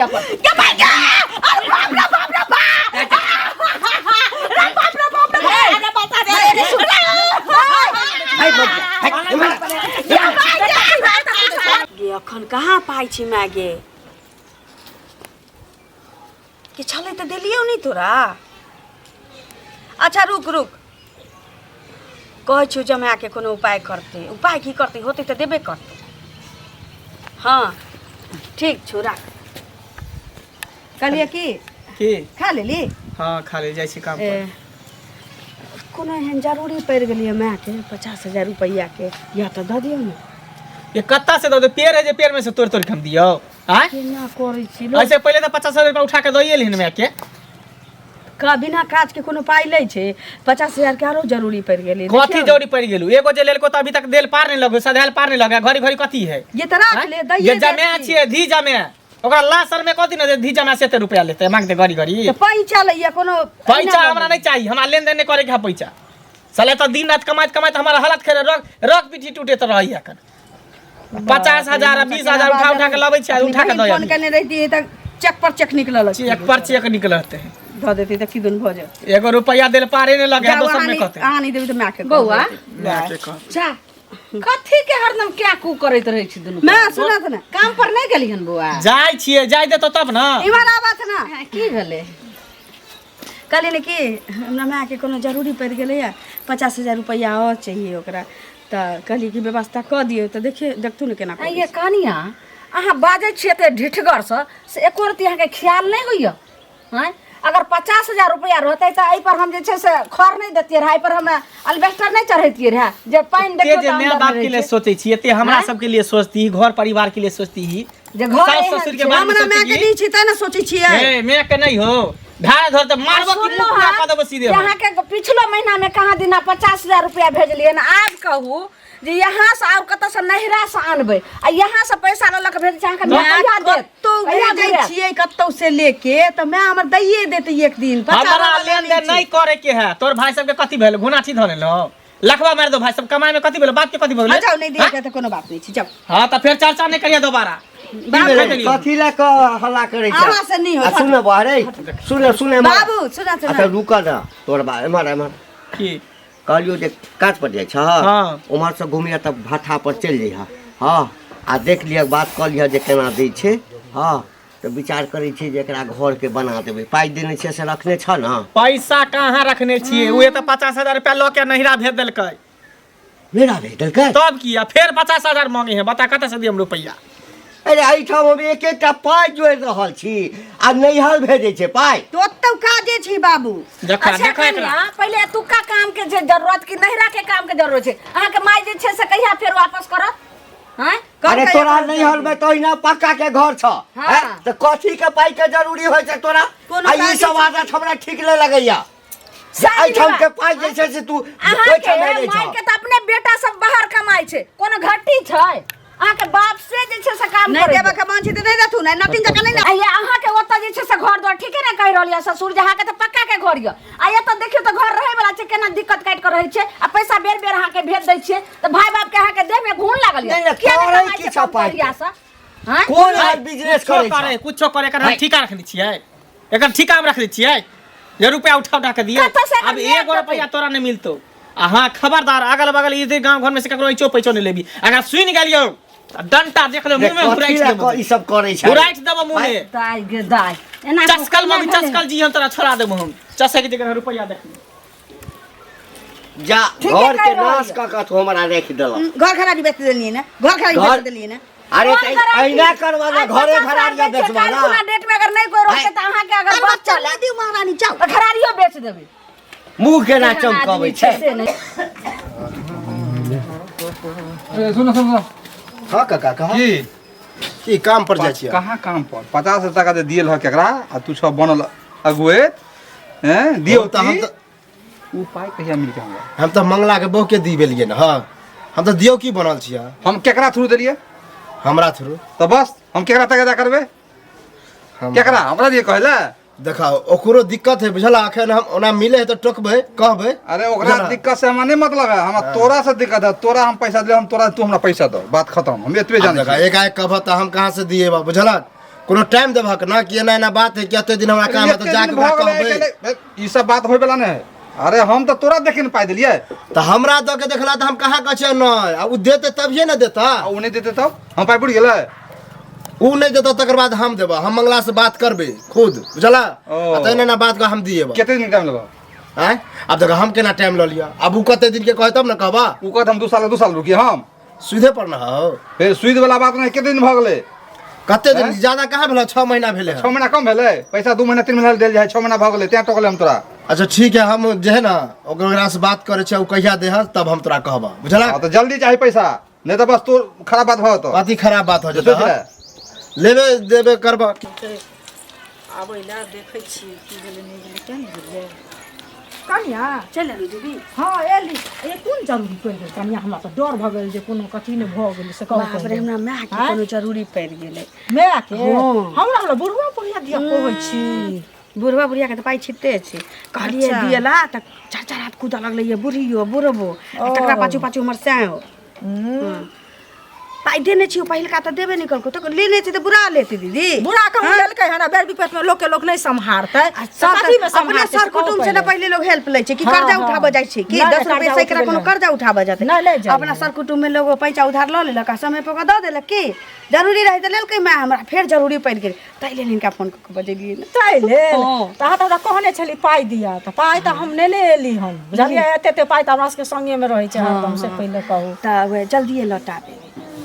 के भाई के अरे बाप रे बाप रे बाप रे बाप रे बाप रे अरे बता रे हाय बाप हाय एम्हर गे अखन कहाँ पाइ छी माय गे के छलै तऽ देलियौ नहि तोरा। अच्छा रुक रुक, कहै छियौ जमाके कोनो उपाय करतै। उपाय की करतै, होतै तऽ देबे करतै। हँ ठीक छौ, राख। कहलियै की की खा लेली? हाँ खा ले, जाइ छी काम ए, पर। कोनो एहन जरूरी पड़ि गेलियै मायके 50,000 रुपैआके, या तऽ दऽ दियौ ने। ये कत्ता से दऽ दे? पेड़ है जे पेड़ में से तोड़ तोड़ के हम दियौ? आँय, केना करै छी? ऐसे पहिले तऽ 50,000 रुपया उठा के दइए लिहन माय के। का बिना काज के कोनो पाइ लै छै? 50,000 के आरो जरूरी पड़ि गेलै। कथी जरूरी पड़ि गेलू? एगो जे लेलको तऽ अभी तक देल पार नहीं लगो, सधायल पार नहीं लगे। घड़ी घड़ी कथी है? ये तऽ राख ले, दैये ये जमे देत। छियै धी जमे, ओकरा ला सर में कथी ने जे धी जमा से एते रुपया लेते मांगते घड़ी घड़ी। तऽ पैसा लैया कोनो? पैसा हमरा नहीं चाहिए, हमरा लेन देन नहीं करे के है पैसा। साले तऽ दिन रात कमाइत कमाइत हमारा हालत खेरे रग रग पीठी टूटे तऽ रही। एखन 50,000 आ 20,000 उठा उठा के लबै छै, उठा के दऽ फोन केने रहितियै तऽ चेक पर चेक निकलल। चेक पर चेक निकलते हैं। दऽ देती तऽ किदन भऽ जायत? एगो रुपया देल पारे नहीं लगे। जाउ, दोसर अहाँ में नहि कते अहाँ नहि देबै तऽ मायके कहबै। बौआ। माय के कह। जा, कथी के हरदम क्या कू करैत रहै छी दुनू? माय सुनत ने। काम पर नहि गेलिहन बौआ? जाइ छियै, जाइ देतो तब ने। इम्हर आबत ने। हाँ, की भेलै? कहलियै ने कि हमरा मायके कोनो जरूरी पड़ि गेलैए, 50,000 रुपैआ आओर चाहिए ओकरा, तऽ कहलियै कि व्यवस्था कऽ दियौ, तऽ देखियै देखथुन ने केना ये कनिया, अहाँ बाजै छियै एते ढिठगरसँ से एको रत्ती अहाँके ख्याल नहि होइए? आँय, अगर 50,000 रुपैआ रहतै तऽ एहिपर हम जे छै से खर नहि दैतियै रहए, एहिपर हम अल्बेस्टर नहि चढ़ैतियै रहए जे पानि ते देखियौ जे तऽ माय अन्दर बाप मे के लिए रहै छै। सोचै छी, एते हमरा आँय? सबके लिए सोचती, घर परिवार के लिए सोचती ही जे घर सास एहन ससुर के छै। बारे में हमरा मायके सोचती नहि छै तैँ ने सोचै छियै। ए माय के नहीं हो, ढाई धर तऽ मारबो कि सुनलहुँ मुँह पूरा हँ कऽ देबो सीधे जे हम। अहाँके पिछलो महीना में कहाँ दिना 50,000 रुपया भेजलियै ने। आब कहू जे यहाँ से और कतऽ से नहिरा से आनबै आ यहाँ से पैसा लऽ लऽ के भेजै छै अहाँके? माय कहिया देत? कतौ कहिया भेजै घुरायत? छियै कतौ से लेके तऽ माय हमर दैये देतै एक दिन। हमरा 50,000 लेन देन नहीं करे के है। तोर भाई सबके कथी भेल? घुना छी धरे लो लखवा मार दो। भाई सब कमाई में कथी भेल? बाप के कथी भेल? जाउ, नहि दिए तऽ कोनो बात नहि छै, जाउ। हाँ तऽ फेर चर्चा नहीं करिए दोबारा। की भेलै? कथी लए कऽ हल्ला करै छै? अहाँ से नहि आ होत। सुन बहरे, सुन सुन एम्हर। बाबू सुना सुना। अच्छा रुक न, तोर बा एम्हर एम्हर। की? कहलियौ जे काज पर जाइ छह? हाँ। उम्हर से घुमिया तऽ भाठा पर चलि जइह। हँ, आ देख लिह, बात कऽ लिह जे केना दै छै। हँ, तऽ विचार करै छियै जे एकरा घरके बना देबै। पाइ देने छियै से रखने छह ने? पैसा कहाँ रखने छियै? उहे तऽ 50,000 रुपया लऽ के नहिरा भेज देलकै। मेरा भेज देलकै? तब की, आ फेर 50,000 मांगे है। बता, कतऽ से दियम रुपया? अरे एहिठाम हम एक एकटा पाइ जोड़ि रहल छी आ नैहर भेजै छै पाइ। तऽ ओतौ काजे छै बाबू। देखा अच्छा देखा एकरा। कनिया, पहिले एतुक्का काम के जे जरूरत कि नहिरा के काम के जरूरत छै? अहाँके माय जे छै से कहिया फेर वापस करत? आँय? अरे तोरा नैहर में तो अहिना पक्का के घर छ। हाँ। हैं? तऽ कथी के पाइ के जरूरी होइ छै तोरा? कोनो आ ई काजे सब आदत हमरा ठीक नहि लगैया जे शादी एहिठाम के विवाह। पाइ जे छै से तू अहाँके ओहिठाम भेजै माय छह। के तऽ अपने बेटा सब बाहर कमाइ छै, कोनो घटी छै? अहाँके बाप से जे छै से काम नहि करै देबऽ के मन छै तऽ नहि देथुन, नटिन जकाँ नहि ने। आ ये अहाँके ओतऽ जे छै से घर द्वार ठीके ने कहि रहल यऽ ससुर जे अहाँके तऽ पक्का के घर यऽ, आ एतऽ देखियौ तऽ घर रहै वाला छै? केना दिक्कत काटि कऽ रहै छै आ पैसा बेर बेर अहाँके भेज दै छियै तऽ भाय बाप के अहाँके देह में घून लागल नहि, यऽ? नहि, किया नहि करै कमाइ की छै छौ कम पाइ के? करिया सँ? आँय? कोन आर बिजनेस कुछो करै करे छह? कुछो करे, एकर हम ठीका रखने छियै, एकर ठीका हम रखने छियै जे रुपया उठा उठा के दिए। कतऽ से एकर अब एगो मेल रुपया तोरा नहीं मिलतो। आ हाँ, खबरदार, अगल बगल इधर गांव घर में से ककरो ऐचो पैचो नहीं लेबी। अगर सुन गेलियो तऽ डंटा देख ले मुंह में कथी घुराइट लए देबो। ई सब करै छै? घुराइट देबो मुंह में। दाइ गे दाइ, एना चस्कल केना में भेलै? चस्कल जी हम तोरा छोड़ा देबो। हम चसक जगह रुपया देख। जा ठीके घर के कहि रहल नाश कऽ कऽ तू हमरा राखि देलक। घर खराबी बेच देलियै ने, घर खराबी बेच देलियै ने। अरे कोन तऽ गारंटी? अहिना करबा ने आइ घरे 50 घरारिया लाख दै छियै, बेचबा काल्हि ना। खुना डेट में अगर नहि कोइ रहतै तऽ अहाँके अगर तर बच्चा बचल लऽ दियौ महारानी, जाउ। तऽ घरारियो बेच देबै। मुँह केना केहन चमकबै आदमी छै से नहि। ए, सुन सुन सुन। हाँ काका, कहा। की? की काम पर जाइ छियै? कहाँ काम पर? 50,000 टाका जे दियल ह केकरा आ तू सब बनल अगुएत हैं दियौ तऽ हम की? तऽ उ पाइ कहिया मिलके हमरा? हम तऽ मंगला के बहु के दी गेलियै ने। हाँ, हम तऽ दियौ की बनल छियै। हम केकरा थ्रू देलियै? हमरा थ्रू। तऽ बस हम केकरा तगेदा करबै? केकरा हमरा दिए कहले? देखा, ओकरो दिक्कत है बुझल। अखन हम ओना मिले है तऽ टोकबै, कहबै। अरे ओकरा बुझल? दिक्कत से हमरा नहीं मतलब है, हमरा तोरा से दिक्कत है। तोरा हम पैसा दिले, हम तोरा, तू हमरा पैसा दो, बात खत्म। हम एतबे आब जानै देखा, छी। एकाएक कहबह तऽ हम कहाँ से दिए बा, बुझल? कोनो टाइम देबहक ना कि एना एना बात है कि एते दिन हमरा काम है एते तऽ जाके दिन ओकरा भऽ गेलै, कहबै अकेले- ई सब बात होय वाला नहि है अरे हम तऽ तोरा देखे ने पाइ देलियै तऽ हमरा दऽ के देखला तऽ हम कहाँ कहै छियै नहि आ ओ देतै तभिए ने देता आ ओ नहि देतै तब हम पाइ पुरि गेलै ओ नहि देता तकर बाद हम देबह हम मंगला से बात करबै खुद बुझला ओ। आ तहन एना बात के हम दिएबह कते दिन टाइम लेबह आँय आब देखऽ हम केना टाइम लऽ लिअ आब ओ कते दिन के कहै तब ने कहबा ओ कहत हम 2 साल 2 साल रुकी हम सुधे पर न हो फेर सुइद वाला बात नहि कते दिन भऽ गेलै कते दिन ज्यादा कहाँ भेल 6 महीना भेलै हँ। 6 महीना कम भेलै पैसा 2 महीना 3 महीना देल जाइ 6 महीना भऽ गेलै तें टोकलै हम तोरा। अच्छा ठीक है, हम जे है ना ओकरा से बात करै छियै, ओ कहिया दे हँ तब हम तोरा कहबा, बुझला? हँ तऽ जल्दी चाही पैसा, नहि तऽ बस तोर खराब बात भऽ जेतौ। कथी खराब बात हो सोच जेतौ? ले। लेबे देबे करबा। आबै लए देखै छियै की भेलै नहि भेलै, केहन भेलै कनिया। चलि एलहुँ दीदी। हँ एली। ए कोन जरूरी पड़ि गेल कनिया? हमरा तऽ डर भऽ गेल जे कोनो कथी नहि भऽ गेलै, से कहू। बाप रे, हमरा मायके आँय? कोनो जरूरी पड़ि गेलै। मायके? हँ। हमरा हमरा बुढ़वा बुढ़िया दिया कहै छी। बुढ़वा बुढ़िया के तऽ पाइ छिपते छै। कहलियै दियला तऽ चार चार हाथ कूदऽ लगलै ये बुढ़ियो बुढ़बो आ तकरा पाछू पाछू हमर सैयो। पाइ देने छियौ पहिलका तऽ देबे नहि करको, तऽ लेने छै तऽ बुरा लेतै दीदी। बुढ़ा कहूँ लेलकै हन, बेर विपत में लोक के लोक नहि सम्हारतै आ सब कथी में तऽ अपने सम्हारतै सर से कहू कुटुम्ब से ने पहिले। पहिले लोग हेल्प लै छै कि हँ, कर्जा हँ। उठाबऽ जाइ छै कि नहि, 10 रुपये कर्जा सैकड़ा उठबै कोनो नहि। कर्जा उठाबऽ जेतै? नहि, नहि जाइ। अपना सर कुटुम्ब में लोग पैसा उधार लऽ लेलक आ समय पर ओकरा दऽ देलक। की जरूरी रहै तऽ लेलकै माय, हमरा फेर जरूरी पड़ि गेल, ताहि लेल हिनका फोन कऽ के बजेलियै ने। ताहि लेल? हँ। तऽ अहाँ तऽ हमरा कहने छली पाइ दिअ, तऽ पाइ तऽ हम नेने एली हम, बुझलियै? एते एते पाइ तऽ हमरा सबके संगेमे रहै छै हरदम, से पहिले कहू। तऽ वएह जल्दिए लौटाबे।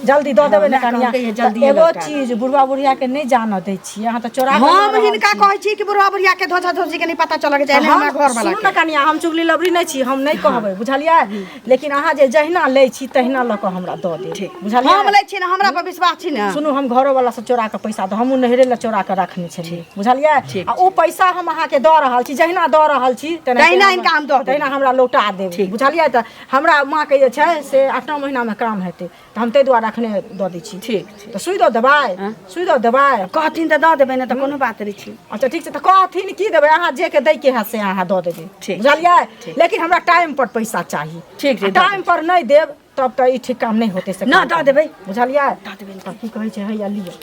जल्दी दऽ देबै ने माय कनिया? कहलकै जे तऽ जल्दिए एगो लौटा। चीज, बुढ़वा बुढ़िया के नहि जानऽ दै छियै अहाँ तऽ चोरा कऽ लऽ हम रहल हिनका छी। कहै छी कि बुढ़वा बुढ़िया के धोझा धोझी के नहि पता चलऽ के चाही हम हमरा घर वाला सुनू ने कनिया, हम चुगली लबरी नहि छी, हम नहि कहबै, बुझलियै? लेकिन अहाँ जे जहिना लै छी तहिना लऽ कऽ हमरा दऽ देब, बुझलियै? हम लै छी ने, हमरा पर विश्वास छी ने। सुनू, हम घरो वाला से चोरा कऽ पैसा दऽ हमहूँ नैहरे लए चोरा कऽ रखने छलियै, बुझलियै? आ ओ पैसा हम अहाँके दऽ रहल छी, जहिना दऽ रहल छी तहिना हिनका हम दऽ देब। तहिना हमरा लौटा देब, बुझलियै? तऽ हमरा माँके जे छै से 8-9 महीनामे काम हेतै, तऽ हम ताहि दुआरे अखने दऽ दै छी। ठीक। तऽ सुइ दऽ देबै, सुइ दऽ देबै। कहथिन तऽ दऽ देबै, नहि तऽ कोनो बात नहि छै। अच्छा ठीक छै, तऽ कहथिन की देबै, अहाँ जे के दै के है से अहाँ दऽ देबै। ठीक। बुझलियै? लेकिन हमरा टाइम पर पैसा चाही। ठीक छै, दऽ। टाइम पर नहि देब तब तऽ ई ठीक काम नहि होतै से। ना, काम दऽ देबै। बुझलियै? दऽ देबै। तऽ की कहै छै, हैया लिअ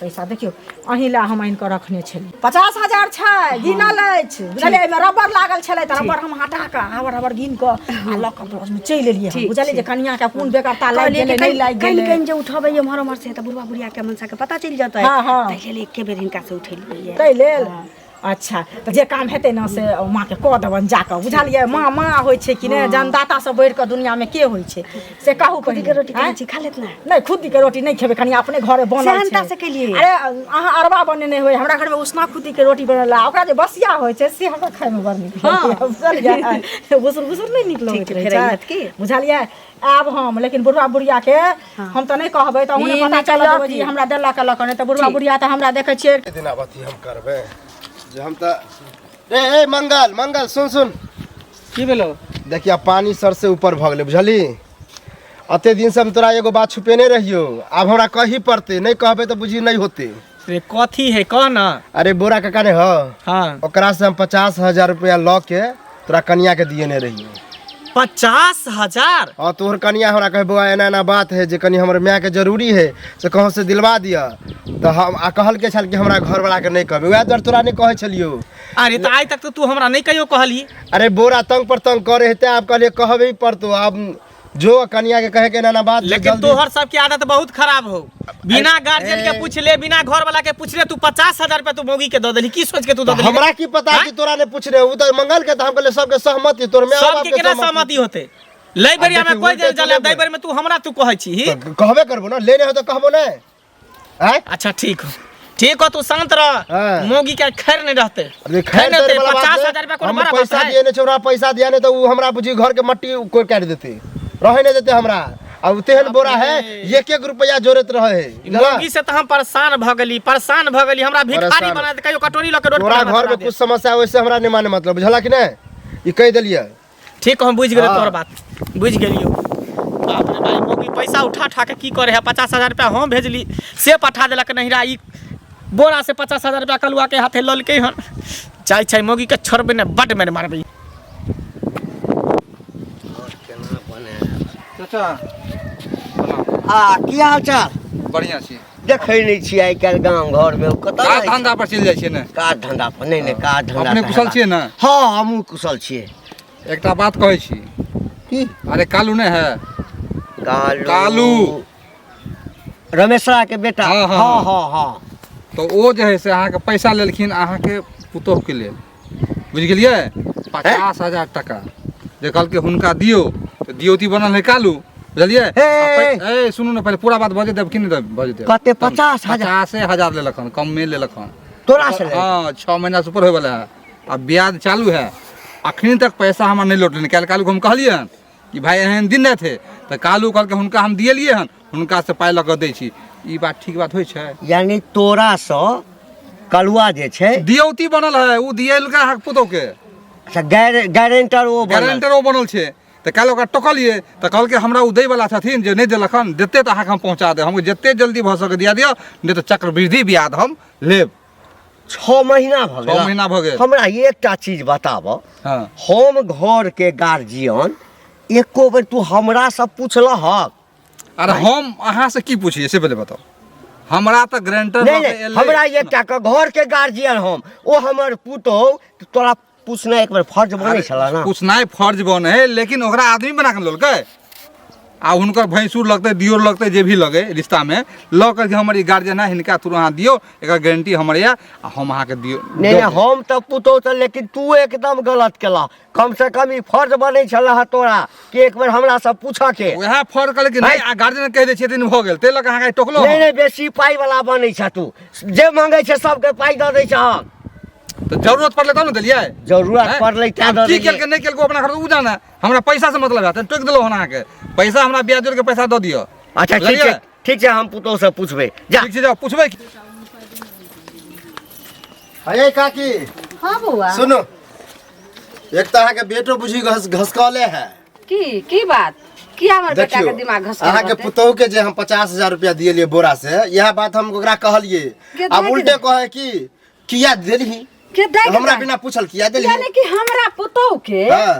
पैसा, देखियौ अहीं लए हम आनि कऽ रखने छलियै। 50,000 छै, गिनल अछि, बुझलियै? एहिमे रबर लागल छलै, तऽ रबर हम हटा कऽ हावर हावर गिन कऽ आ लऽ कऽ ब्लाउजमे चलि एलियै हम, बुझलियै? जे कनियाके कोन बेगरता लागि कहलियै गेलै, कि नहि लागि कनि गेलै। कनि जे उठबै एम्हर ओम्हर से तऽ बुढ़वा बुढ़िया के मनसा के पता चलि जेतै। हँ, हँ। ताहि लेल एके बेर हिनका से उठेलियै। ताहि लेल। अच्छा, तऽ जे काम हेतै ने से माँके कऽ देबनि जाकऽ, बुझलियै? माँ माँ होइ छै कि नहि? जन्मदाता से बढ़ि कऽ दुनियामे के होइ छै, से कहू खुदी पहिले। के रोटी आँय? खाइ छी, खा लेत ना। नहि, खुद्दीके रोटी नहि खेबै कनि, अपने घरे बनल सेहनता छै। से केलियै। अरे अहाँ अरबा बनेने होइ, हमरा घरमे उसना खुद्दीके रोटी बनल आ ओकरा जे बसिया होइ छै से हमरा खायमे बड़ नीक लगैए, बुझलियै? बुसुर बुसुर नहि नीक लगैत छै, रहै फेर छै। अइहत की? बुझलियै? आब हम लेकिन बुढ़वा बुढ़िया के हम तऽ नहि कहबै, तऽ अहूँ ई नहि पता नहि चलऽ कहियौ देबै की। जे हमरा देलक लऽ कऽ, नहि तऽ बुढ़वा बुढ़िया तऽ हमरा देखै छियै। दिन आब अथी हम करबै जे हम तऽ रे ए मंगल, मंगल, सुन सुन। की भेलो? देखिया, पानी सर से ऊपर भऽ गेलै, बुझली? अते दिन से हम तोरा एगो बात छुपेने रहियो, आब हमरा कही पड़तै, नहि कहबै तऽ बुझी नहि होतै। रे कथी है, कह ना। अरे बोरा काका ने ह ओकरा से हम 50,000 रुपया लऽ के तोरा कनिया के दिएने रहियो। 50,000? हाँ, तोहर कनिया हमरा कहे, बौआ एना एना बात है जे कनि हमर माय के जरूरी है से कहूँ से दिलवा दिअ, तऽ हम आ कहलके छल कि हमरा घरवला के नहि कहबै, वएह दुआरे तोरा नहि कहै छलियौ। अरे तऽ आइ तक तऽ तू हमरा नहि कहियो कहली। अरे बोरा तंग पर तंग करे है, तें आब कहलियै कहबे ही पड़तो। आब जो कनिया के कहे के एना एना बात छै, लेकिन जल्दी। तोहर सबके आदत बहुत खराब हो, बिना गार्जियन के पूछले, बिना घर वाला के पूछले तू 50,000 रुपया तू मौगी के दऽ देली। की सोच के तू दऽ देली? हमरा की पता आँय? कि तोरा नहि पूछने, ओ तऽ मंगल के, तऽ हम कहलियै सबके सहमति, तोर माय बाप सबके के केना सहमति होते? लै बेरिया में देखी, कोई उल्टे जल जले चलेबै। दै बेर में तू हमरा तू कहै छी। तऽ कहबे करबो ना, लेने हो तऽ कहबो नहि आँय? अच्छा ठीक हो, ठीक हो, तू शांत रह। मौगी के खैर नहीं रहते। अरे खैर खैर नहीं तेर रहते। वाला बात पचास नहि। हजार रुपया कोनो हम बड़ा बात पैसा है? दिए नहीं छै, ओकरा पैसा दिया नहीं तऽ ओ हमरा बुझी घर के मट्टी कोइ काटि देतै, रहै नहि देतै हमरा। आ उ तेहन बोरा है, एक एक रुपया जोड़ैत रहे है, बुझला? मौगी से तऽ हम परेशान भऽ गेली, परेशान भऽ गेली। हमरा भिखारी परेशान। बना दे, कहियो कटोरी लऽ के रोड पर तोरा हमरा घर चढ़ा में दे। कुछ समस्या वैसे हमरा नहीं माने मतलब, बुझला कि नहीं? ई कहि देलियै। ठीक, हम बुझि गेलियै। तोहर बात बुझि गेलियौ। बाप रे भाई, मौगी पैसा उठा उठा के की करे है? 50,000 रुपया हम भेजली से पठा देलक नहिरा। ई बोरा से 50,000 रुपया कलुआ के हाथे ललकै हन। जाइ छै मौगी के छोड़बै ने, बड्ड मेर मारबै। चाचा। आ की हाल चाल? बढ़िआँ छी। देखै नहि छियै आइ काल्हि गाम घरमे ओ कतऽ काज रहै छै? धंधा पर चलि जाइ छियै ने काज धंधा पर नहि नहि काज धंधा अपने तऽ कुशल हेबाक। छियै ने हँ हमहूँ कुशल छियै एकटा बात कहै छी की अरे कालू नहि है कालू कालू। रमेशरा के बेटा हाँ, हाँ, हाँ हाँ हाँ तऽ ओ जे है से अहाँके पैसा लेलखिन अहाँके पुतोहुके लेल बुझि गेलियै 50,000 टाका जे कहलकै हुनका दियौ तऽ दियौती बनल है कालू बुझलियै हे! आ ए सुनू ने पहिले पूरा बात बजे देब कि नहि देब बजे देब कते 50,000? 50,000 लेलक हन कम नहि लेलक हन तोरा से लेलक? हाँ 6 महीना से ऊपर होय वाला है आ ब्याज चालू है अखनी तक पैसा हमरा नहि लौटलनि काल्हि कालू के हम कहलियै हन कि भाई एहन दिन नहि थे तऽ कालू कहलकै हुनका हम दिएलियै हन हुनका से पाइ लऽ कऽ दै छी ई बात ठीक बात होइ छै यानी तोरा सँ कलुआ जे छै दियौती बनल है ओ दिएलका अहाँके पुतोहके अच्छा गारंटर ओ बनल गारंटर ओ बनल छै तऽ काल्हि ओकरा टोकलियै तऽ कहलकै हमरा ओ दैवला छथिन जे नहि देलक हन देतै तऽ अहाँके हम पहुँचा देब हम जते जल्दी भऽ सकै दिया दिअ नहि तऽ चक्रवृद्धि ब्याज हम लेब 6 महीना भऽ 6 गेल महीना भऽ गेल हमरा एकटा चीज बताब हँ हम घरके गार्जियन एको बेर तू हमरा से पूछलहक अरे हम अहाँ से की पूछिए से पहिले बताउ हमरा तऽ ग्रेंटर नहि नहि हमरा एकटा के घर के गार्जियन हम ओ हमर पुतोहु तऽ तोरा पूछना एक बेर फर्ज बनै छल ना पूछनाइ फर्ज बनै है लेकिन ओकरा आदमी बना कऽ लेलकै आ हुनकर भैंसुर लगतै दियोर लगतै जे भी लगे रिश्तामे लऽ कऽ जे हमर ई गार्जियन है हिनका थ्रू अहाँ दियौ एकर गारंटी हमर यऽ आ हम अहाँके दियौ नहि नहि हम तऽ पुतोहु तऽ लेकिन तू एकदम गलत केलह कम से कम ई फर्ज बनै छल हँ तोरा कि एक बेर हमरा से पूछऽ के वएह फर्ज कहलै कि नहि आ गार्जियन कहि दै छियै दिन भऽ गेल ताहि लऽ कऽ अहाँके टोकलहुँ नहि नहि बेसी पाइ वाला बनै छ तू जे मांगै छै सबके पाइ दऽ दै छहक तऽ जरूरत पड़लै तब ने देलियै जरूरत हैं? पड़लै तैं आब दऽ की देलियै। केलकै नहि केलकै ओ अपना घर ओ जाने हमरा पैसा से मतलब है टोकि देलहुँ हन अहाँके पैसा हमरा ब्याज जोड़ के पैसा दऽ दिअ अच्छा ठीक छै बुझलियै? ठीक छै हम पुतोहु से पूछबै जा ठीक छै जाउ पुछबै की? अरे काकी हाँ बौआ सुनू एक तऽ अहाँके बेटो बुझी घस घसकले है की की बात की हमर बेटा देखियौ के दिमाग घसकल अहाँके रहतै? पुतोहु के जे हम 50,000 रुपया दिएलियै बोरा से इएह बात हम ओकरा कहलियै के आब दए उल्टे के कहे कि किया देलही के दए के हमरा दए? बिना पूछल किया देलही यानी कि हमरा पुतोहु के हाँ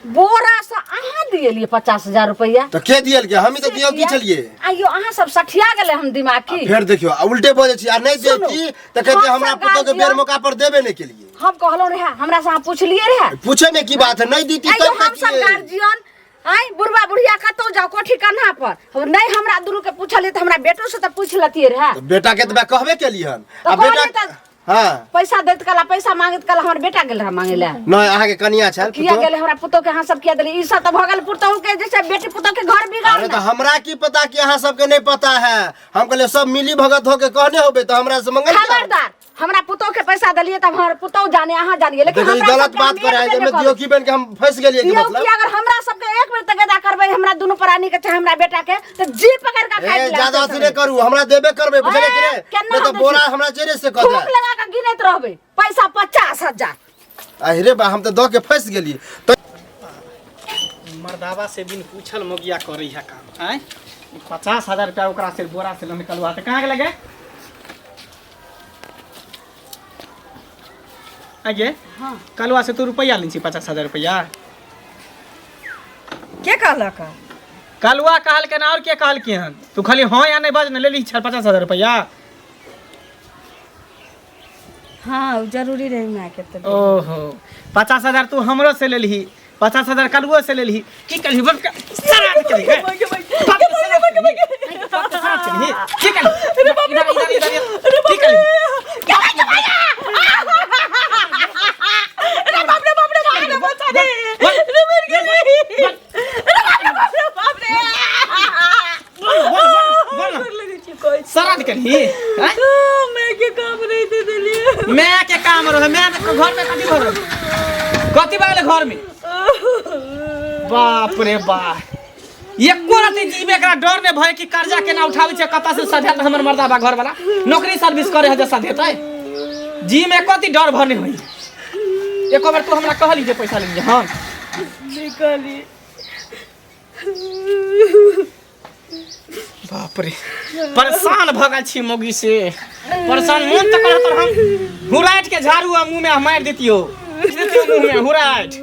बोरा से अहाँ दिएलियै 50,000 रुपया तऽ के दियल के हम ही तऽ दियौ की छलियै आइयो अहाँ सब सठिया गेलै हम दिमाग की फेर देखियौ आ उल्टे बजै छी आ नहि सुनू, देती तऽ कहते हम हमरा सब पुतोहु के बेर गार्जियन- मौका पर देबे नहि केलियै हम कहलहुँ रहे हमरा से अहाँ पुछलियै रहे पूछे में की बात है नहीं दीती आइयो तब हम सब गार्जियन आइ बुढ़वा बुढ़िया कतौ जाओ कोठी कन्हा पर हम नहि हमरा दुनू के पूछलियै तऽ हमरा बेटो से तऽ पूछ लतियै रहे बेटा के तऽ कहबे केली हन तऽ आ बेटा कहलियै तऽ- हाँ पैसा दैत कला पैसा मांगैत कला हमर बेटा गेल रहे मांगे लए नहीं अहाँ के कनिया छल किया पुतोहु। गेलै हमरा पुतोह के अहाँ सब किया देलियै ई सब तऽ भऽ गेल पुतोह के जैसे बेटी पुतोह के घर अरे बिगाड़ना तो हमरा की पता कि अहाँ सबके नहीं पता है हम कहले सब मिली भगत होके कहने होबे तो हमरा से मंगल किया? खबरदार हमरा पुतोह के पैसा देलियै तब हमर पुतोह जाने अहाँ जानिए लेकिन देखो ई हमरा गलत सबके बात हम करे एक है बेर एमे नहि दियो की बन के हम फंस गेलिए की यौ मतलब कि अगर हमरा सबके एक बेर तगेदा करबै हमरा दुनू प्राणी के चाहे हमरा बेटा के तऽ जी पकड़ के ए खाइ ज्यादा अथी नहीं करू हमरा देबे करबे बुझले कि ए, नहीं केना नहीं तो हम बोरा दै छी? हमरा जेरे से कह थूक जाए लगा के गिनैत रहबै पैसा 50,000 अरे बा हम तो दऽ के फंस गेली तो मर्दावा से बिन पूछल मोगिया करे है काम आँय 50,000 रुपया ओकरा से बोरा से निकलवा तऽ कहाँ गेलै गे आगे हाँ। कलुआ से तू रुपया लै छी 50,000 रुपया के कहलक कलुआ कहलकै और के कहलकै हन तू खाली हाँ या नहीं बाज ने लेली छल 50,000 रुपया हाँ उ जरूरी रही माय के तऽ ओहो 50,000 तू हमरो से लेलही 50,000 कलुओ से लेलही की करही बोल के शराब के लिए बाप के शराब के लिए बाप के शराब के लिए की करही अरे बाप रे इधर इधर इधर की करही अरे बाप रे बाप रे बाप रे बचा रे रे मर गेली अरे बाप रे बाप रे बाप रे बोल ना शराब के लिए हैं? मैं के काम नहीं दे देलिए मैं के काम रहे मैं के घर में कथी भर कथी भऽ गेलै घर में बाप रे बाप एको रति जीवे एकरा डर नहि भय कि कर्जा केना उठाबै छै कतऽ से सधेत हमर मर्दाबा घर वाला नौकरी सर्विस करे है जे सधेतै जी में कथी डर भर नहि होई एको बेर तू हमरा कहली जे पैसा लेलियै हन निकाली बाप रे परेशान भऽ गेल छी मौगी से परेशान मोन तऽ करत हम हुराइट के झाड़ू आ मुँह में मारि देतियो देतियो मुँह में हुराइट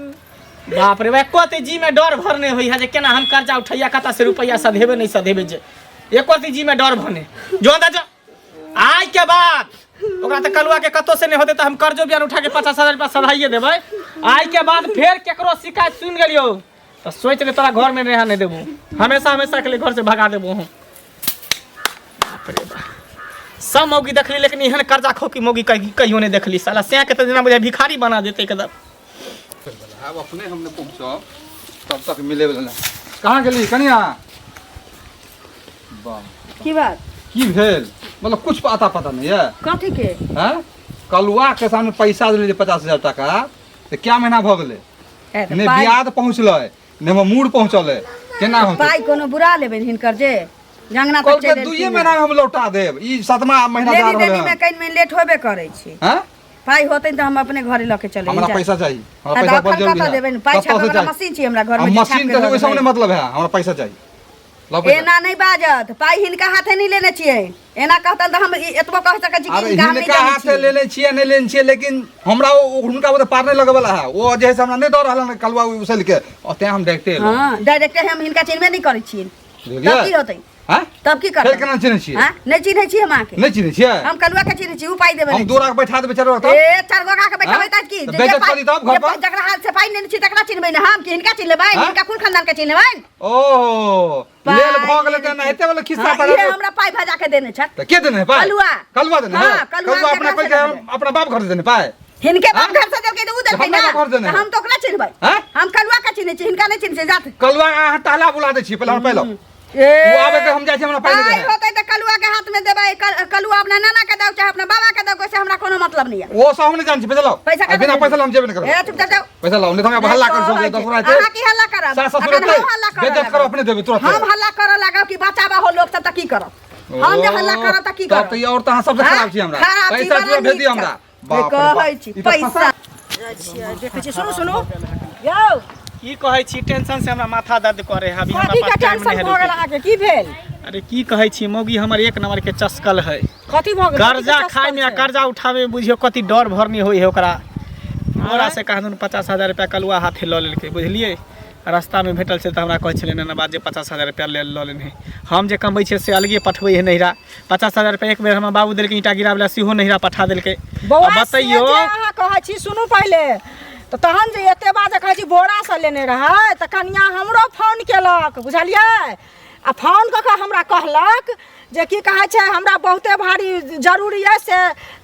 बाप रे एको ते जी में डर भरने होई है जे केना हम कर्जा उठैया कतऽ से रुपैया सधेबे नहीं सधेबे जे एको ते जी में डर भरने जो अंदर जो आइ के बाद ओकरा तऽ कलुआ के कतौ से नहि होतै तऽ हम कर्जो बियान उठा के 50,000 रुपया सधाइए देबै। आइ के बाद फेर केकरो शिकायत सुनि गेलियौ तऽ सोचि ले तोरा घर में रह नहीं देबो, हमेशा हमेशा के लिए घर से भगा देबो हम। बाप रे बाप, सब मौगी देखली लेकिन एहन कर्जा खोकी मौगी कहियो नहीं देखली। साला सैं के तऽ जेना बुझाइ भिखारी बना देतै एकदम। आब अपने हम नहि पहुँचब तब तक मिले वाला नहि। कहाँ गेली कनिया? वाह, की बात? की भेल? मतलब कुछ पता पता नहीं है कथी के? हैं? कलुआ के सामने पैसा देले 50,000 टाका तऽ क्या महीना भऽ गेलै? ए, तऽ नहि पाइ ब्याज पहुँचलै, नहि हमर मूड़ पहुँचलै, केना होतै? पाइ कोनो बुरा लेबै हिनकर जे जंगना तक कहलकै चलि 2 एलखिन महीना में हम लौटा देब, ई 7वां महीना जा लेनी रहल देनी में है। कनि मनि लेट होबे करै छै। हैं? पाइ होतै तऽ हम अपने घरे लऽ के चलि हमरा पैसा चाहिए, हमरा पैसा बड़ जरूरी है। देबै ने पाइ कतऽ से छापे वाला चाही? मशीन छै हमरा घर आ में जे मशीन छापि के के दऽ ओहि सब देबै। नहि मतलब है, हमरा पैसा चाहिए। लाउ पैसा। एना नहि बाजत, पाइ हिनका हाथे नहि लेने छियै। एना कहतन तऽ हम एतबो कह सकै छी कि अरे हिनका हम नहि हिनका जानै हाथे छियै। लेने छियै नहि लेने छियै, लेकिन हमरा हुनका ओते पार नहि लगेवला है। ओ जे है से हमरा नहि दऽ रहल हन कलुआ उसल के, और तें हम डायरेक्टे एलहुँ। हँ, डायरेक्टे हम हिनका चिन्हबे नहि करै छियै। बुझलियै? तब की होतै? हैं? तब की करतै? फेर केना चिन्है छियै? हैं? नहि चिन्है छी हम अहाँके। नहि चिन्है छियै? हम कलुआ के चिन्है छी, उ पाइ देबै हम नहि। दूरा के बैठा देबै चारू तब। ए, चारि गोगा के बैठाबै हैं? तऽ की? तऽ जे बेइज्जत पाइ- करी तब घर जे पर? पाइ- जकरा हाथ से पाइ नेने छी तकरा चिन्हबै ने हम, कि हिनका चिन्ह लेबै? हैं? हिनका कुल खानदान के चिन्ह लेबै? ओहो, लेल भऽ गेलै तऽ एनाहिते वाला खिस्सा हाँ, पर इहे हमरा पाइ भजा के देने छथि। तऽ के देने है पाइ? कलुआ। कलुआ देने है? हाँ, कलुआ कलुआ अपना केकरा से कहै छै, देने? हम अपना बाप घर से देने पाइ? हिनके बाप हाँ? घर से देलकै तऽ उ देलकै हमरा ना। बाप घर देने तऽ है। हम तऽ ओकरा चिन्हबै। हैं? हम कलुआ के चिन्है छी, हिनका नहि चिन्है छी, जात। कलुआ अहाँ टहला बुला दै छी, पहिले हमरा पाइ लाउ। ए, ओ आबे के हम जाइ छी, हमरा पाइ नहि पाइ देने। होतै तऽ कलुआ के हाथ में देबै, कलुआ अपना नाना के दौ चाहे अपना बाबा के दौ, ओइसे हमरा कोनो मतलब नहीं है। ओ सब हम नहि जानै छी, पैसा लाउ। पैसा आ कतऽ बिना देबै? पैसा लाउ हम जेबे नहि करबै। ए, चुपचाप जाउ। पैसा लाउ, नहि तऽ हम हल्ला कर सकै दस गोरा अहाँ की हल्ला करब? सास ससुर अखन एतै, हम हल्ला करऽ बेइज्जत लागब। करब अपने देबै तुरंत। हम हल्ला करऽ लागब कि बचाबा हो लोक सब तऽ की करब? हम जे हल्ला करब तऽ की तब करब? तऽ ई और तऽ अहाँ सबसँ हाँ? खराब छी हमरा। खराब छी, पैसा बड़ा तुरंत भेज नीक दियौ हमरा। छै। बाप रे बाप। कहै छी, ई तऽ पैसा। देखै छी, सुनू सुनू यौ, की कहै छी, टेंशन से हमरा माथा दर्द करे है अभी। हमरा कथी के पास टाइम टेंशन नहीं है भऽ गेल रुकै के। अहाँके? की भेल? अरे की कहै छी, मौगी हमर एक नंबर के चस्कल है। कथी भऽ गेल? कर्जा कथी के खाय में आ चस्कल छै? कर्जा उठावे में बुझियो कथी डर भरनी होई है ओकरा। बोरा से कहाँ 50,000 रुपया कलुआ हाथे लऽ लेलकै, बुझलियै? रास्ता में भेटल छै तऽ हमरा कहै छलै नैना बात जे 50,000 रुपया ले लऽ लेने। हम जे कमबै छियै से अलगे पठबै है नैहरा। 50,000 रुपया एक बेर हमरा बाबू देलकै ईंटा गिराबै लए, सेहो नैहरा पठा देलकै। बौआ, आ बतैयो से जे अहाँ कहै छी, सुनू पहिले तऽ तहन जे एते बात जे कहै छी बोरासँ लेने रहै तऽ कनिया हमरो फोन केलक, बुझलियै? आ फोन कऽ कऽ हमरा कहलक जे की कहै छै, हमरा बहुते भारी जरूरी अइ, से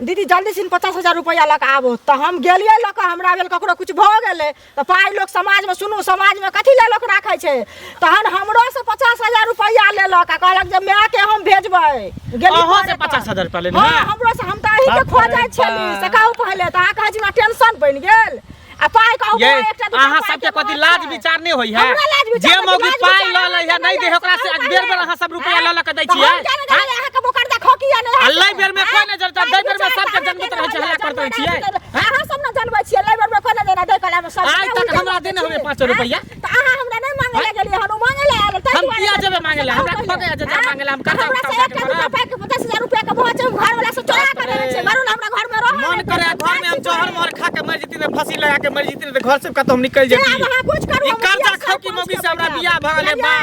दीदी जल्दी सिन 50,000 रुपैआ लऽ कऽ आबू। तऽ हम गेलियै लऽ कऽ, हमरा भेल ककरो किछु भऽ गेलै तऽ पाइ लोक समाजमे, सुनू, समाजमे कथी लए लोक राखै छै? तहन हमरोसँ 50,000 रुपैआ लेलक आ कहलक जे मायके हम भेजबै। गेली अहाँ से घरे पर। 50,000 रुपैआ लेने हाँ, है? हमरोसँ। हम तऽ अहीँके बाप रे खोजै छली, बाप। से कहू पहिले तऽ अहाँ कहै छी हमरा टेंशन बनि गेल आ पाइ कहू ये बौआ, एकटा दूटा अहाँ पाइ सबके के कथी बात लाज छै। विचार नहि होइ है? हमरा लाज विचार जे कथी? मौगी लाज पाइ विचार लऽ लै है अहाँके नहि दै है, ओकरा से अहाँके बेर बेर अहाँ सब रुपैआ लऽ लऽ के दै तऽ छियै? हम किया नहि देबै? अहाँके बोकर देखो किया नहि आ है? लै बेर में कोइ नहि जनता, दै बेर में पाइ सबके विचार जनबैत रहै छै, हल्ला करैत रहै छियै। अहाँ सब ने जनबै छियै, लै बेर में कोइ नहि देना, दै कला में सब आइ तक हमरा देने होबे 5 रुपैआ। तऽ अहाँ हमरा नहि मांगे लए गेलियै हन, ओ मांगे लए आयल, ताहि हम दुआरे किया जेबै मांगे लए? हमरा कहू ठोकै जे पहिले। मांगे लए, हम कर्जा हमरा से उठा एकटा के दूटा करब। पाइ के 50,000 रुपैआ के भऽ छै, हम घरवला से चोरा कऽ देने छियै, घरवला हमरा घर में रहऽ मन करे घर में हम जहर मोहर खा के मर जेती, फांसी लगा के मर जेती, तऽ घर से कतौ हम निकल जे जेती। आब अहाँ कुछ करू, ई हम कर्जा मुखिया खाऊ की सरपंच मौगी के से हमरा बैठायब। बियाह भऽ गेलै बा।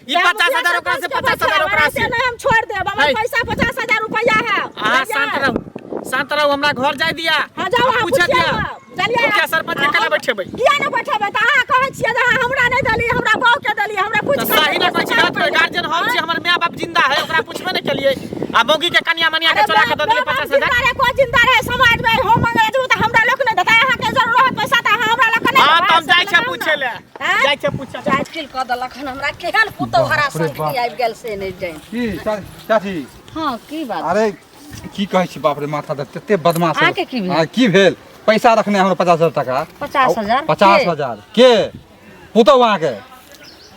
ई 50,000 ओकरा से, 50,000 ओकरा से नहीं हम छोड़ देब, हमर है। पैसा 50,000 रुपया है। अहाँ शांत रहू, शांत रहू, हमरा घर जाय दिया। हाँ, जाओ अहाँ पूछे पूछिए दिया। चलिए। मुखिया सरपंच के केना बैठेबै? किया नहि बैठेबै? तऽ अहाँ कहै छियै जे अहाँ हमरा नहि देलियै, हमरा बहू के देलियै। हमरा पूछि तऽ सही ने कहै छी, गलत कहै? गार्जियन हम छी, हमर माय बाप जिंदा है, ओकरा पुछबे नहि केलियै आ मौगी के कनिया मनिया के चोरा के दऽ देलियै 50,000। जिंदा रहे कोई जिंदा रहे समाज में, हम मंगले जेबू तऽ हमरा लोक नहि देतै। अहाँके जरूरत पैसा तऽ अहाँ हमरा लग नहि हाँ, देबै। तऽ हम जाइ छियै पूछे लए, आँय? जाइ छियै पूछे लए। मुश्किल कऽ देलक हन हमरा। केहन पुतहु हरा बाप रे संगती बाप। आबि गेल से नहि जानि। की चाची? हँ, की बात? अरे की कहै छी, बाप रे, माथा दर्द तते बदमाश है। अहाँके की भेल? हाँ, की भेल? पैसा रखने हमरा 50,000 टाका। 50,000? पचास के? हजार के पुतहु अहाँके?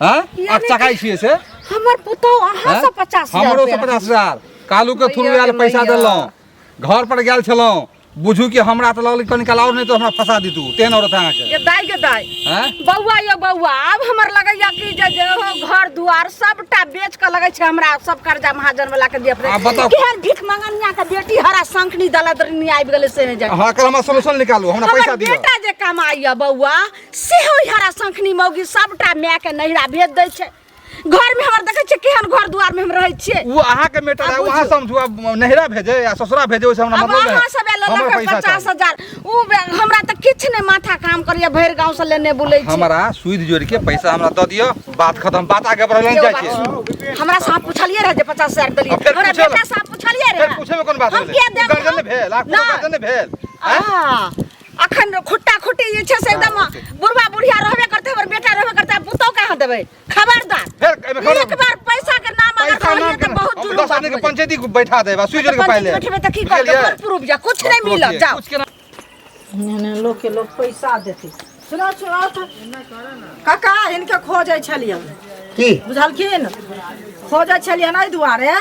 हाँ, किया आब नहि चकाइ छियै से हमर पुतहु अहाँ हाँ? से 50,000 हमरो से रुपया 50,000 कालू के थ्रू मैया आयल गे पैसा मैया। देलहुँ, घर पर गेल छलहुँ, बुझू कि हमरा तऽ लगल कनि काल आओर नहि तऽ हमरा फंसा दितू, तेहन औरत अहाँके। गे दाइ, गे दाइ। हैं? बौआ यौ बौआ, आब हमर लगैया कि जे जे हो घर दुआर सबटा बेच के लगै छै हमरा सब कर्जा महाजन वाला के दिए पड़ै। आब बताउ। केहन भीख मंगनिया के बेटी हरा शंखनी दलदरनी आबि गेलै से नहि जानि। हाँ, एकर हमरा सोल्यूशन निकालू, हमरा पैसा हमर दिअ। बेटा जे कमाइया बौआ, सेहो ई हरा शंखनी मौगी सबटा माय के नैहरा भेज दै छै। घर में हमर देखै छियै केहन घर दुआर में हम रहै छियै। ओ अहाँके मैटर है, आब ओ अहाँ बुझू। समझू, आब नैहरा भेजे या ससुरा भेजे ओहिसँ हमरा अब मतलब अहाँ सब नहि। एलो हमर लऽ पैसा पचास चाही। हजार उ हमरा तऽ किछु नहि माथा काम करैया, भरि गाँव से लेने बुलै छी। हमरा सुइद जोड़ि के पैसा हमरा दऽ दिअ, बात खत्म, बात आगे बढ़ल नहि यौ जाइ बात छै। सुनू। हमरा साहब पुछलियै रहै जे 50,000 देलियै, आ फेर हमरा पूछे बेटा साहब पुछलियै रहै। फेर पूछे में कोन बात हम भेलै? किया देब? गर्जन नहि भेल, आ कोनो नहि। गर्जन नहि भेल। आँय? आ, अखन खुट्टा खुट्टी जे छै से एकदम बुढ़वा बुढ़िया रहबे करतै, हमर बेटा रहबे करतै, पुतहु कहाँ देबै? खबरदार, फेर एहिमे खबर- एक बार पैसा के नाम अगर पैसा कहलियै नाम तऽ के बहुत हम जुलुम 10 बात आदमी के भऽ जायत। पंचायती बैठा देब आ सुइ जोड़ के पाइ लेब। बैठेबै तऽ की करतै? बुझलियै? कोन प्रूफ या कुछ नहि मिलत, जाओ। कुछ के ना- एहने लोक के लोक पैसा देते। सुनो सुनो तऽ काका, हिनके खोजै छलियन। की? बुझलखिन, खोजै छलियन एहि दुआरे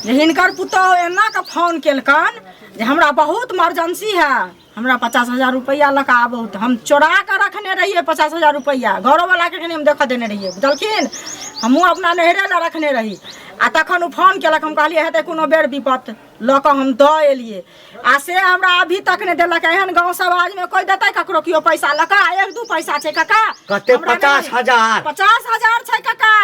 जे हिनकर पुतोहु एना कऽ फोन केलकन जे हमरा बहुत इमरजेंसी है, हमरा 50,000 रुपैआ लऽ कऽ आबू। तऽ हम चोरा कऽ रखने रहियै 50,000 रुपैआ, घरोवलाके कनि हम देखऽ देने रहियै, बुझलखिन, हमहूँ अपना नैहरे लए रखने रही। आ तखन ओ फोन केलक, हम कहलियै हेतै कोनो बेर विपत, लऽ कऽ हम दऽ एलियै आ से हमरा अभी तक नहि देलक। एहन गाँव समाजमे कोइ देतै ककरो केओ पैसा लऽ कऽ? एक दू पैसा छै काका। कते? हमरा नहि- 50,000? 50,000 छै काका,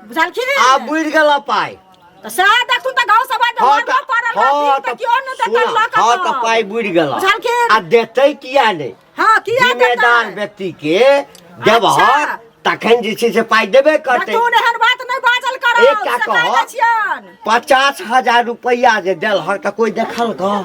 बुझलखिन। आब बुझि गेल पाइ। तऽ सएह देखथुन तऽ गाँव समाज मे हँ मरबो तऽ पड़ल हँ रहथिन तऽ तऽ केओ नहि देतै सुनऽ, लऽ कऽ। हँ तऽ पाइ बुड़ि गेल। बुझलखिन? आ देतै किया नहि? हँ, किया जिम्मेदार देतै? व्यक्ति के देबह अच्छा। तखन जे छै से पाइ देबे करतै। देखथुन, एहन बात नहि बाजल करब, एकटा से कहि कहऽ। दै छियनि। 50,000 रुपैआ जे देलहक तऽ कोइ देखलकऽ?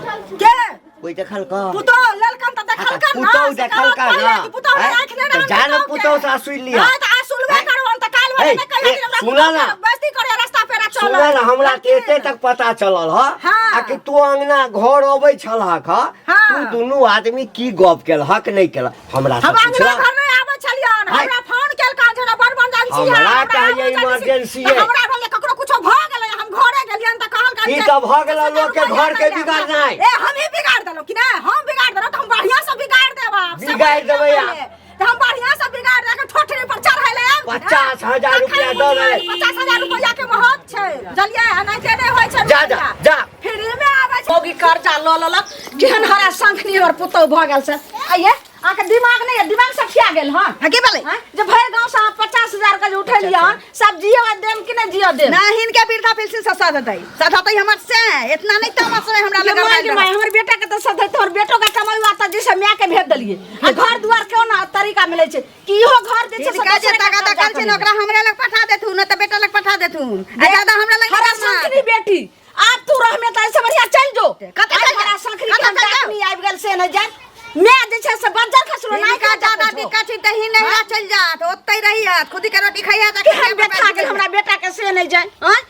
के? कोइ देखलकऽ? पुतोहु लेलकन तऽ देखलकन ना। पुतोहु से देखलकन कहलक ना। पहिले कि पुतोहु हैं? राखने तऽ रहन जा ने पुतोहु के। पुतोहु से असुलि लिअ। हँ, तऽ असुलबे हैं? करबन तऽ काल्हि हे, भने नहि कहियो हे, कि हमरा सुनऽ पुतोहु ना। के बेइज्जती करे रास्ता पेरा चलल। सुनऽ ने, हमरा तऽ एते तक पता चलल ह हाँ। आ कि तू अंगना घर अबै छलहक ह, हाँ। तू दुनू आदमी की गप केलहक नहि केलहक हमरा हम से अंगना पुछलक। घर नहि आबै छलियन। हैं? हमरा फोन केलकन जे हमरा बड़ इमरजेंसी है, हमरा कहैए इमरजेंसी। इमरजेंसी तऽ है। हमरा भेल जे ककरो कुछो भऽ गेलै, हम घरे गेलियन तऽ कहलकन ई जे तऽ भऽ गेलै 50,000 लोकके रुपैआ घर के नहि लेब। बिगाड़नाइ। ए, हमही बिगाड़ देलहुँ कि नहि? हम बिगाड़ देलहुँ तऽ हम बढ़िआँ से बिगाड़ देब आब। सब बिगाड़ि देबै आब। पहिले। तऽ हम बढ़िआँ से बिगाड़ दे के ठोठरी पर चढ़ै लए आयब कि नहि? 50,000 रुपैआ दऽ देबै। 50,000 रुपैआ के महत्व छै, बुझलियै? एनाहिते नहि होइ छै। जा, जा, रुपैआ। जा। फ्री मे आबै छै। मौगी कर्जा लऽ लेलक, केहन हरा शंखनी हमर पुतहु भऽ गेल से। आइये अहाँके दिमाग नहि यऽ? दिमाग सब खिया गेल हन? हाँ, की भेलै? आँय? जे भरि गाँव से अहाँ 50,000 के जे उठेलियै हन, सब जियो देम कि नहि जियो देम? ना, हिनके वृद्धा पेंशन से सधतै, सधतै हमर से इतना नहीं तमस में हमरा ये लग माय गे माय, हमर बेटा के तऽ सधैत, हमर बेटो के कमाई तऽ जैसे माय के भेज देलियै आ घर दुआर केना तरीका मिलै छै कि इहो घर जे छै से हिनका जे दोसरे के तगादा कर्जा कल छै ने करेबै। ओकरा हमरा लग पठा देथुन, न तऽ बेटा लग पठा देथुन, आ ज्यादा हमरा लग हरा नहि। शंखनी बेटी, आब तू रहमे तऽ ऐसे बढ़िया चलि जो। कतऽ आइ चलि जा? हरा शंखनी कतऽ के चलि जाउ? डाकनी आबि गेल से नहि जान मैं जे छै से बज्जर खसलो नहि। हिनका ज्यादा दिक्कत छै तऽ ही नहिरा चलि जात, ओतै रहियत, खुद के रोटी खइहत आ केहन खटिया पर बेथा बैठ गेल हमरा बेटा के से नहि जान। आँय,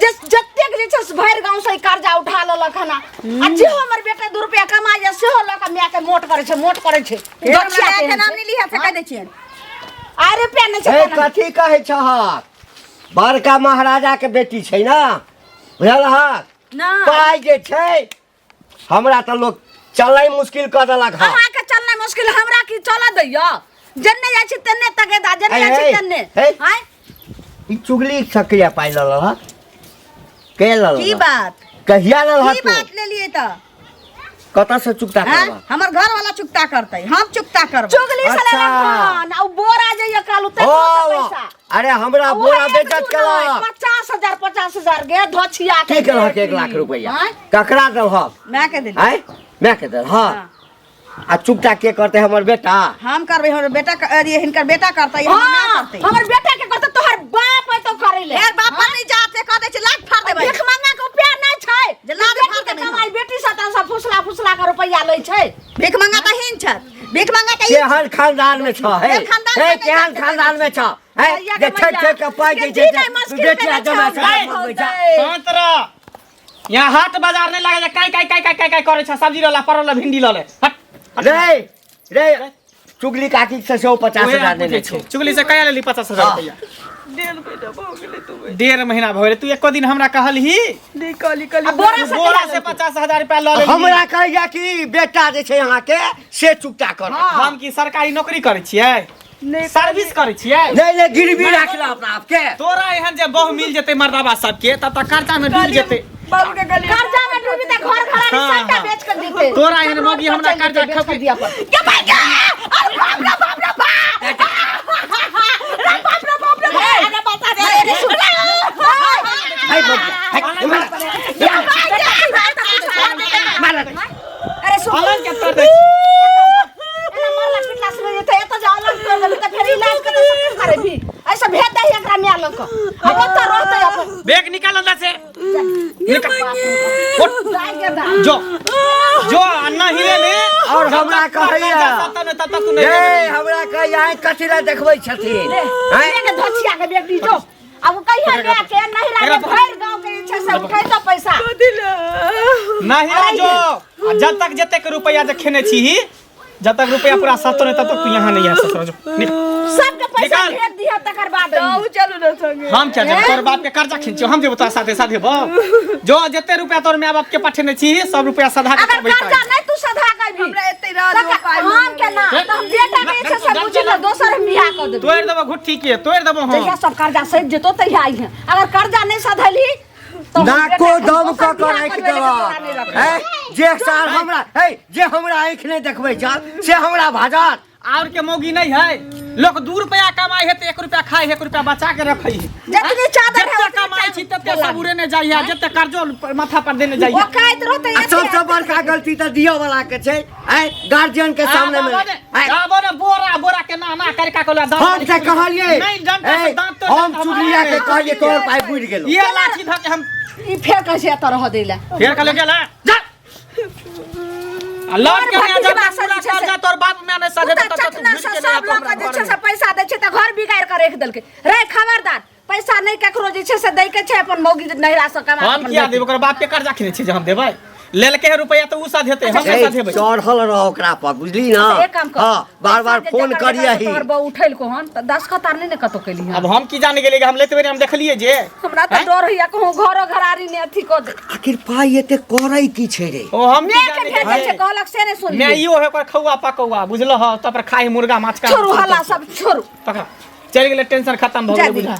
जे जतेक जे छै से भरि गाँव से ई कर्जा उठा लेलक हन आ जेहो हमर बेटा 2 रुपया कमाइए सेहो लऽ कऽ मायके मोट करै छै, मोट करै छै। फेर हमरा गछिया मायके केहन नाम छै? नहि लिहत से कहि दै छियनि। आ रुपया नहि छै हे तेना। कथी कहै छहक? बड़का महाराजा के बेटी छै ने, बुझलहक? ना। पाइ जे छै हमरा तऽ लोक चलनाइ मुश्किल कऽ देलक हँ। अहाँके चलनाइ मुश्किल, हमरा की चलऽ दैया? जेन्ने जाइ छी तेन्ने तगेदा, जेन्ने जाइ छी हे, तेन्ने। हे। आँय? ई चुगली से कहिया पाइ लऽ लेलहक? के लऽ की लेलहक? बात? कहिया ललहक? की तू बात लेलियै तऽ? कतऽ से चुकता हैं? करबह? हमर घर वाला चुकता करतै, हम चुकता करबै? चुगली से अच्छा। लेलक हन आ उ बोरा जे ये कालू ओ तकरो से पैसा। अरे हमरा आ बोरा उहे एक बेचत दू केलक। नहि, 50,000 50,000 गे धोछिया के की केलहक? बेटी। 1 लाख रुपैआ आँय? ककरा देलहक? माय के देली। आँय, माय के देलहक? आ चुकता के करतै? हमर बेटा? हम करबै, हमर बेटा अरे हिनकर बेटा करतै, हमर माय हाँ, करतै। हमर बेटा के करतै, तोहर बाप है तो करै ले। फेर बाप पर नहीं जात से कह दै छै, लात फाड़ देबै। भीख मांगे के उपाय नहि छै जे लात बेटी फाड़ के देबै हम। कमाई बेटी से तऽ सब फुसला फुसला के रुपैआ लै छै। भीख मंगा तऽ हीन छथि, भीख मंगा तऽ ई केहन खानदान में छ हे? केहन खानदान हे में नहि केहन जाइत खानदान में छ हे भैया जे के ठेक मैया, ठेक के पाइ के दै जी छै नहि मुश्किल बेटिया केने जमा छौ, से गाय मंगबै छै। होतै। शांत रह, यहाँ हाट बाजार नहीं लगे, काई काई काई काई काई काई करे छै, सब्जी लला परवल भिंडी लले। हट। रे रे, चुगली काकी से सेहो 50,000 नेने छौ। चुगली से कया लेली 50,000 हाँ। रुपया? 1.5 महीना भऽ गेलै, तू एको दिन हमरा कहलही? आ बोरा से बोरा कहिया से लेलकै? 50,000 रुपया लऽ लेली। हमरा कहैया कि बेटा जे छै अहाँके से चुकता कर। हम की सरकारी नौकरी करै छियै? सर्विस करै छियै? नहीं नहीं, गिरवी राखला अपना आपके। तोरा एहन जे बहु मिल जेतै मर्दाबा सबके तब तऽ कर्जा में डूब जेतै। कर्जा में डूबी तऽ घर घरारी हाँ, सबटा हाँ। बेच के जीते। तोरा एहन मौगी हमरा कर्जा बेच के खपी दिया पड़तै। के भाई के? अरे बाप रे बाप रे बाप! अरे बाप रे बाप रे बाप! अरे बता रे। के तोड़ दै छी। एना मरला पिटला से नहि जेतै, एतऽ जे अलग कर देबही तऽ फेर इलाज कतऽ से करेबही? एहिसँ भेज दही एकरा माय लग कऽ। आ ओतऽ रहतै अपन। बैग निकाल अंदर से निकाल उठ। दाइ के दाइ। जो जो आ नहीं रे ने और हमरा कहैया। तब तब तक तू नहीं ए हमरा कहैया आँखि कथी लए देखबै छथिन आँय? के धोछिया के बेटी जो। अब उ कहिया माय के नहिरा के भरि गाँव के जे छै से उठैतौ पैसा। नहीं रे जो आ जब तक जतेक रुपया जे खेने छी जब तक रुपया पूरा सतो नहीं तब तक तू यहाँ नहीं आ ससुर जो निकल। सबके पैसा निकाल। भेज दिह तकर बाद अइहे। चलू ना संगे हम क्या जेब तोर बाप के कर्जा खींचो हम जेबो तोरा साथे साथे बो जो जते रुपया तोर माय बाप के पठेने छी सब रुपया सधा के अगर तब अइतै। कर्जा नहीं तू सधा कभी हमरा एते रह दो तकर पाइ हम केना तऽ हम बेटा के जे छै से बुझी तऽ दोसर हम बियाह कऽ देबै तोड़ देबो घुट्ठी के तोड़ देबो हम जहिया सब कर्जा सधि जेतौ तहिया अइहे अगर कर्जा नहीं सधलही तऽ हम नाको बेटा के दम दोसर कऽ कऽ बियाह राखि करबै, लेकिन तोरा नहि देलक रखबौ। हैं? जे सार हमरा हे जे हमरा आँखि नहि देखबै छल से हमरा भाजत और के मौगी नहीं है लोग 2 रुपया कमाई है तो 1 रुपया खाए है 1 रुपया बचा के रखै है जतनी चादर है जते उतनी कमाई छी तते बोला। सब उड़ेने जाइ है जते कर्जो माथा पर देने जाइ है औकात रहतै आ एते सबसँ बड़का गलती तऽ दिअ वाला के छै आँय गार्जियन के सामने मे आँय, आबो ने बोरा बोरा के ना ना करका कोला दांत हम तऽ कहलियै नहीं डंटा से ए, दांत तोड़ हम देता चुगलिया के कहलियै तोहर पाइ बुड़ि गेलौ ये लाठी धऽ के हम ई फेर कहै छै एतऽ रहऽ दै लए फेर कहले गेला जा आ लौट के तोहर आ जा भतीजवा पूरा सब जे छै से- कर्जा तोर बाप में नहीं सधे तू तब तऽ तक चटना से सब लऽ कऽ जे छै से पैसा दै छै तऽ घर बिगाड़ि कऽ राखि देलकै रे खबरदार पैसा नहि ककरो जे छै से दै के छै अपन मौगी नहिरा से कमा कऽ हम अपन किया बेटी। देब ओकर बाप के कर्जा खेने छी जे हम देबै लेलके है रुपया तऽ उ सधेतै हम नहि ए, सधेबै चढ़ल रह ओकरा पर बुझली ना अच्छा, एक काम कर हाँ बार बार पैसा जे फोन जकर करियही तोहर बहू उठेलको हन तऽ दस्तखत आर नहि ने कतौ केली हन अब हम की जाने गेलियै हम लेते बेरी हम देखलियै जे हमरा तऽ डर होइया कहूँ घरो घरारी ने अथी कऽ दे आखिर पाइ एते करै की छै रे ओ हम की माय के जाने भेजै छै गेलियै कहलक से नहि मैं सुनलियै इहो है ओकर खौआ पकौआ बुझलो ह तब पर खाइ मुर्गा माछ का छोड़ू हल्ला सब छोड़ू पकड़ा चलि गेलै टेंशन खत्म भऽ जा गेलै दी। बुझा